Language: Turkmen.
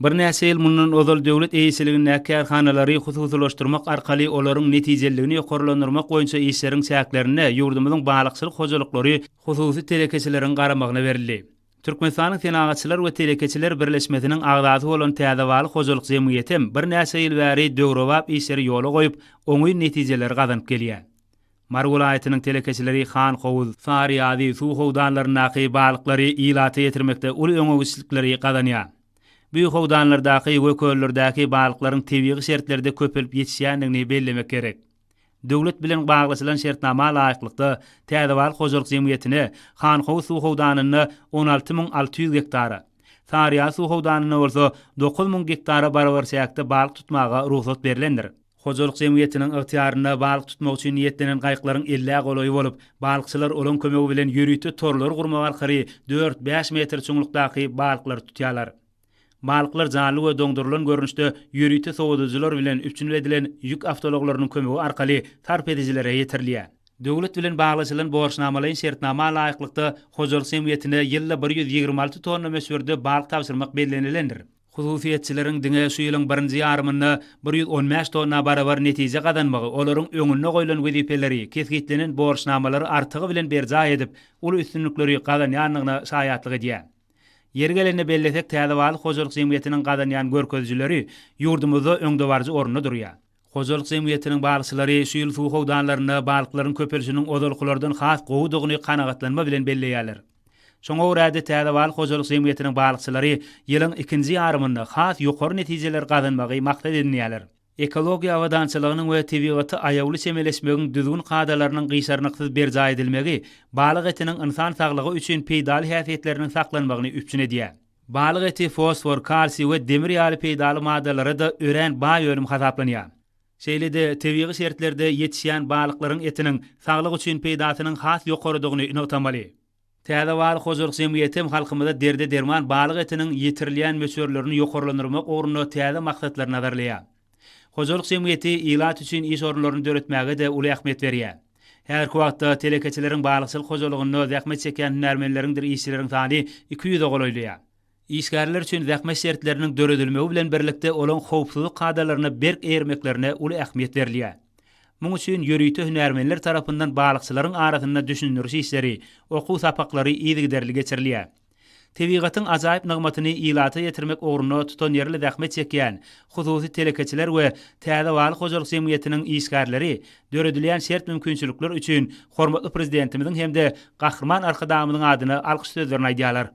Birnäçe ýyl mundan ozal döwlet eýeçiligindäki kärhanalary hususylaşdyrmak arkaly olaryň netijeliligini ýokarlandyrmak boýunça işleriň çäklerinde ýurdumyzyň balykçylyk hojalyklary hususy telekeçileriň garamagyna berildi. Türkmenistanyň Senagatçylar we telekeçiler birleşmesiniň agzasy bolan Täze balyk hojalyk jemgyýeti hem birnäçe ýyl bäri döwrebap işleri ýola goýup, oňyn netijeleri gazanyp gelýär. Mary welaýatynyň telekeçileri Hanhowuz, Saryýazy suw howdanlaryndaky balyklary ilata ýetirmekde uly öňegidişlikleri gazanýar. Bu howdanlardaky we köllerdäki balyklaryň tebigy şertlerde köpelip ýetişýändigini bellemek gerek. Döwlet bilen baglaşylan şertnama laýyklykda, Täze balyk hojalyk jemgyýetine Hanhowuz suw howdanynda 16 600 gektara, Saryýazy suw howdanynda bolsa 9000 gektara barabar çäkde balyk tutmaga rugsat berlendir. Hojalyk jemgyýetiniň ygtyýarynda balyk tutmak üçin niýetlenen gaýyklaryň ellä golaýy bolup, balykçylar olaň kömegi bilen ýörite torlary gurmak arkaly dört-bäş metr çuňlukdaky balyklary tutýarlar. Balyklar janly we doňdurylan görnüşde ýörite sowadyjylar bilen üpjün edilen ýük awtoulaglarynyň kömegi arkaly sarp edijilere ýetirilýär. Döwlet bilen baglaşylan borçnamalaýyn şertnama laýyklykda, hojalyk jemgyýetine ýylda 126 tonna möçberde balyk tabşyrmak bellenilendir. Hususyýetçileriň diňe şu ýylyň birinji ýarymynda 115 tonna barabar netije gazanmagy olaryň öňünde goýlan wezipeleri, kesgitlenen borçnamalary artygy bilen berjaý edip, uly üstünlikleri gazanýandygyna şaýatlyk edýär. Ýeri gelende bellesek, Täze balyk hojalyk jemgyýetiniň gazanýan görkezijileri ýurdumyzda öňdebaryjy orunda durýar. Hojalyk jemgyýetiniň balykçylary şu ýyl suw howdanlarynda balyklaryň köpelişiniň ozalkylardan has gowudygyny kanagatlanma bilen belleýärler. Şoňa görä-de, Täze balyk hojalyk jemgyýetiniň balykçylary ýylyň ikinji ýarymynda has ýokary netijeleri gazanmagy maksat edinýärler. Ekologiýa abadançylygynyň we tebigata aýawly çemeleşmegiň düzgün-kadalarynyň gyşarnyksyz berjaý edilmegi balyk etiniň ynsan saglygy üçin peýdaly häsiýetleriniň saklanmagyny üpjün edýär. Balyk eti fosfor, kalsiý we demir ýaly peýdaly maddalara-da örän baý önüm hasaplanýar. Şeýle-de, tebigy şertlerde ýetişýän balyklaryň etiniň saglyk üçin peýdasynyň has ýokarydygyny nygtamaly. Täze balyk hojalyk jemgyýeti hem halkymyza derde derman balyk etiniň ýetirilýän möçberlerini ýokarlandyrmak ugrunda täze maksatlary nazarlaýar. Hojalyk jemgyýeti ilat üçin iş orunlaryny döretmäge-de uly ähmiýet berýär. Häzirki wagtda telekeçileriň balykçylyk hojalygynda zähmet çekýän hünärmenleriňdir işçileriň sany 200-e golaýlaýar. Işgärler üçin zähmet şertleriniň döredilmegi bilen birlikde olaň howpsuzlyk kadalaryna berk eýermeklerine uly ähmiýet berilýär. Muň üçin ýörite hünärmenler tarapyndan balykçylaryň arasynda düşündiriş işleri, okuw sapaklary yzygiderli geçirilýär. Tebigatyň ajaýyp nygmatyny ilata ýetirmek ugrunda tutanýerli zähmet çekýän hususy telekeçiler we Täze balyk hojalyk jemgyýetiniň işgärleri döredilýän şert-mümkinçilikler üçin hormatly Prezidentimiziň hem-de Gahryman Arkadagymyzyň adyna alkyş sözlerini aýdýarlar.